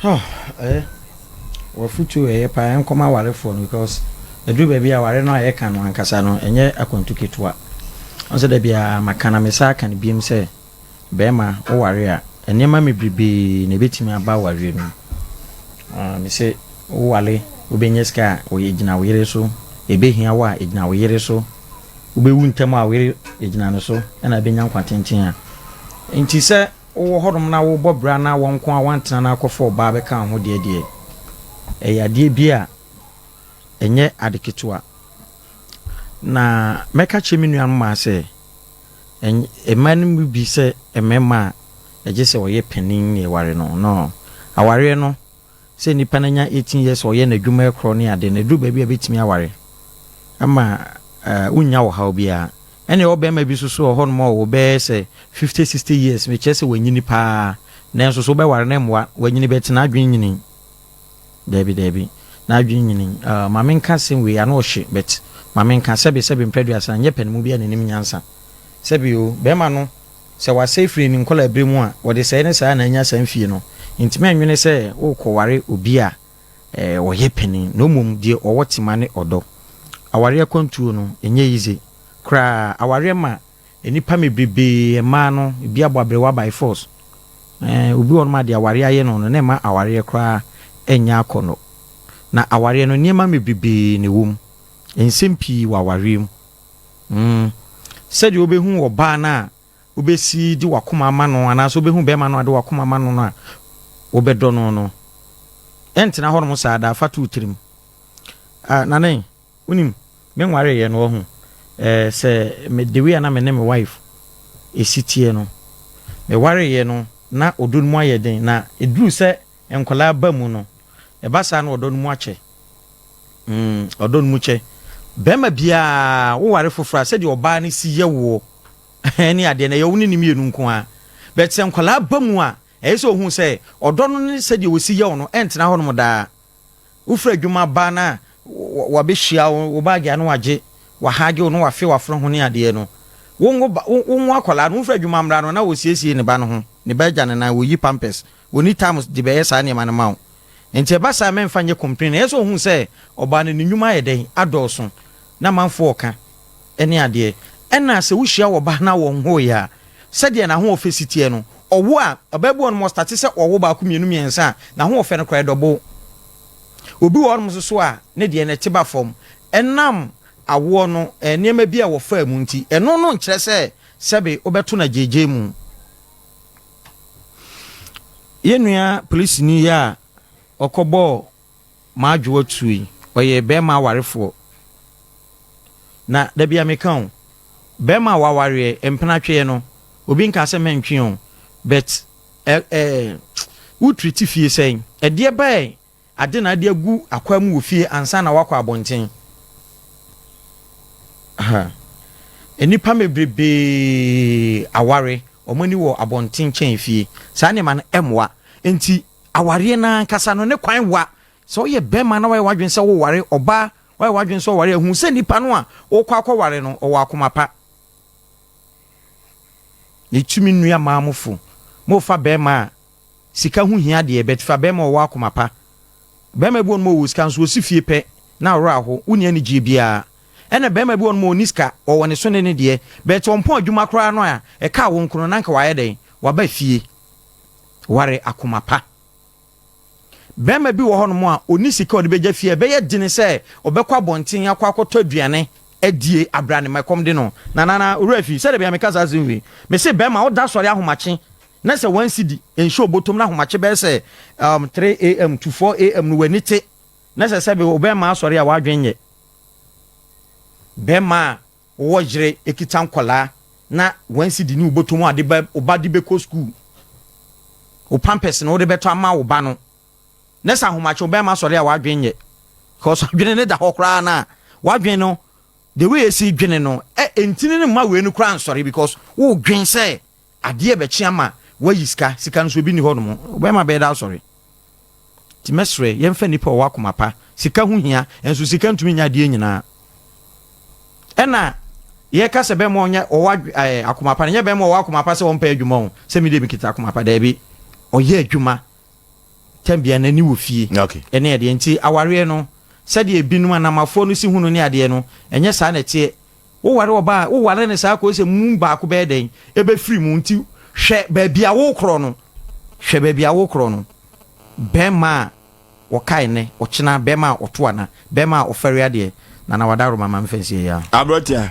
Huh, eh, w'afotuo ɛyɛ paa, ɛnkɔma awarefoɔ no because ɛduru baabi a aware no a yɛka no ankasa no ɛnyɛ akwantu ketewa. Ɔn sɛ da biara maka na mesa aka no biom sɛ bɛrima woware a nneɛma bebrebee na ɛbɛtumi aba awareɛ no mu. Ah, mese woware wobɛnya sika a ɛgyina wo yere so, ɛbɛhia wo a ɛgyina wo yere so, wobɛwu ntɛm a wo yere ɛgyina no so ɛna ɛbɛnya nkwa tenten a. Nti sɛ wowɔ hɔnom na wobɔ bra na wɔn nko a wantena na akɔfa ɔbaa bɛka wo ho deɛ deɛ ɛyɛ adeɛ bi a ɛnyɛ ade ketewa. Na mɛka kyerɛ me nuanom maa sɛ mmaa no mu bi sɛ mmarima a ɛgye sɛ ɔyɛ panin na ɛware no no awareɛ no sɛ nipa no anya 18 years ɔyɛ n'adwuma ɛkorɔ ne ade no ɛduru baabi a bɛtumi aware ama wonnya ɔhaw biara. Ɛne ɛwɔ bɛrima bi nso so wɔ hɔnom a ɔwɔ bɛyɛ sɛ 50 60 years, mekyerɛ sɛ wanyini paa, nanso so wobɛware no mmoa wanyini bɛte n'adwene nyini. Daabi daabi, n'adwene nyini. Maame nka asɛm wei ano ɔhye, but maame nka sɛbi sɛbi mpɛduasa nyɛ panimu bi a n'anim nyansa. Sɛbi o, bɛrima no sɛ wasɛe firi ne nkɔla abere mu a wɔde sɛe ne saa na anya saa mfie no, ntumi anwene sɛ wokɔware obi a ɔyɛ panin na mmom deɛ ɔwɔ tema ne ɔdɔ. Awareɛ kwantuo no ɛnyɛ easy koraa. Awareɛ ma nnipa bebrebee, mmaa no ebi abɔ aberewa by force. Obi wɔ nom a deɛ awareɛ ayɛ no no na ɛma awareɛ koraa ɛnyɛ akɔnɔ. Na awareɛ no nneɛma bebrebee na ɛwɔ mu, nsɛm pii wɔ awareɛ mu. Sɛdeɛ wobɛhu ɔbaa no a wobɛsi de wakoma ama no anaasɛ wobɛhu bɛrima no a de wakoma ama no no a wobɛdɔ no no ɛntena hɔnom saa da afa to tirim. Ah, nane wonim menwareeɛ no wahu sɛ me the way a na me ne me wife ɛsi teɛ no, mewareeɛ no na ɔdɔ no mu ayɛ den, na ɛduru sɛ nkwadaa ba mu no ɛba saa na ɔdɔ no mu akyɛ. Ɔdɔ no mu kyɛ. Bɛrima biara woware foforɔ a, sɛdeɛ ɔbaa no si yɛ woɔ ɛne adeɛ no ɛyɛ wo ne ne mmienu nko a, but sɛ nkwadaa ba mu a, ɛyɛ sɛ ohun sɛ ɔdɔ no ne sɛdeɛ wɔsi yɛ wo no ɛntena hɔ nom daa. Wofiri adwuma ba na wabɛhyia wo, wo baage ano wagye wahage wo na wafe waforo ho ne adeɛ no, wo akwadaa no wofiri adwuma mmra no na wɔsiesie ne ba no ho, ne ba agya ne nan, wɔyi pampers, wɔni times de bɛyɛ saa nneɛma no ma wo. Nti ɛba saa mɛmfa nyɛ complain. Ɛyɛ sɛ ohun sɛ ɔbaa no ne nnwuma ayɛ dɛn adɔɔso na manfoɔ ɔka ɛne adeɛ. Ɛna sɛ wohyia wɔ ba na wɔn ho yɛ a, sɛdeɛ n'ahoɔfɛ si teɛ no, ɔwo a ɔbaa bi wɔ nom ɔstart sɛ ɔwo baako mmienu mmiɛnsa a, n'ahoɔfɛ no koraa ɛdɔbo. Obi wɔ hɔnom nso so a ne deɛ ne te ba fam ɛnam awoɔ no nneɛma bi a wɔfaa mu, nti ɛno no nkyerɛ sɛ sɛbe wobɛto no agyegye mu. Yɛn nua polisini yi a ɔkɔbɔɔ maadwoa tuo yi, ɔyɛ bɛrima awarefoɔ na dabi a meka o, bɛrima a wawareɛ mpenatweɛ no obi nka sɛ mɛntwe o, but ɛ ɛ wotiri ti fie sɛn ɛdeɛ bɛɛ ade na ade agu akwa mu wɔ fie ansa na wakɔ abɔnten ha. Nnipa bebrebee aware, wɔn ani wɔ abɔnten kyɛn fie. Saa nneɛma no ɛmmoa. Nti awareɛ no ankasa no ne kwan wa sɛ woyɛ bɛrima na wayɛ w'adwene sɛ woware ɔbaa, wayɛ w'adwene sɛ ɔware ahu sɛ nipa no a wokɔ akɔware no ɔwɔ akoma pa ne tumi. Nnua maa mo fo mofa bɛrima a sika ho hia deɛ, but fa bɛrima a ɔwɔ akoma pa. Bɛrima bi wɔ no ma ɔwɔ sika nso ɔsi fie pɛ na aworɔ aho, wonni anigyeɛ biara. Ɛna bɛrima bi wɔ no ma ɔni sika, ɔwɔ ne so ne ne deɛ, but ɔmpɔn adwuma koraa no a ɛka wo nkono na nka wayɛ dɛn waba fie. Ware akoma pa. Bɛrima bi wɔ hɔnom a ɔni sika a ɔde bɛgya fie a, ɛbɛyɛ dene sɛ ɔbɛkɔ abɔnten akɔ akɔtɔ aduane adie abra ne ma ɛkɔm de no. Na nana owura fi sɛdeɛ bia meka saa asɛm wei, mese bɛrima woda sɔre ahomakye na sɛ 1 cedi nhyɛ obotom na ahomakye bɛyɛ sɛ 3 am to 4 am no w'ani te na sɛ sɛbe wo bɛrima asɔre a w'adwen nyɛ. Bɛrima a wɔwɔ yere ekita nkɔlaa na 1 cedi ne obotom a de bɛ ɔba de bɛkɔ school, wo pampers na wode bɛtɔ ama wo ba no, na sɛ ahomakye wo bɛrima asɔre a w'adwen nyɛ, because adwene ne da hɔ koraa na w'adwen no, the way esi dwene no ɛ ntini ne mma wei no koraa nsɔre, because wo dwen sɛ adeɛ bɛkye ama wayi sika, sika nso obi ni hɔ nom, bɛrima bɛyɛ da asɔre. Nti mɛsrɛ yɛmfa nipa ɔwɔ akoma pa. Sika ho hia nso sika ntumi nya adeɛ nyinaa. Ɛna yɛka sɛ bɛrima ɔnyɛ ɔwɔ akoma pa no, nyɛ bɛrima ɔwɔ akoma pa sɛ ɔmpɛ adwuma o, sɛ mi de mi kita akoma pa. Daabi, ɔyɛ adwuma. Tam bia n'ani wɔ fie. Ɛne adeɛ nti awareɛ no, sɛdeɛ ebinom anamafoɔ no si hu no ne adeɛ no, ɛnyɛ saa na ɛteɛ. Woware ɔbaa a, woware no saa kɔsi sɛ mu baako bɛyɛ dɛn? Ɛbɛfiri mu. Nti hwɛ baabi a wokorɔ no, hwɛ baabi a wokorɔ no. Bɛrima a wɔkae nnɛ, ɔkyena, bɛrima a ɔto ana, bɛrima a ɔfɛre adeɛ. Nana Wadaroma ma mfa nsie yi ara. Aberɔtea.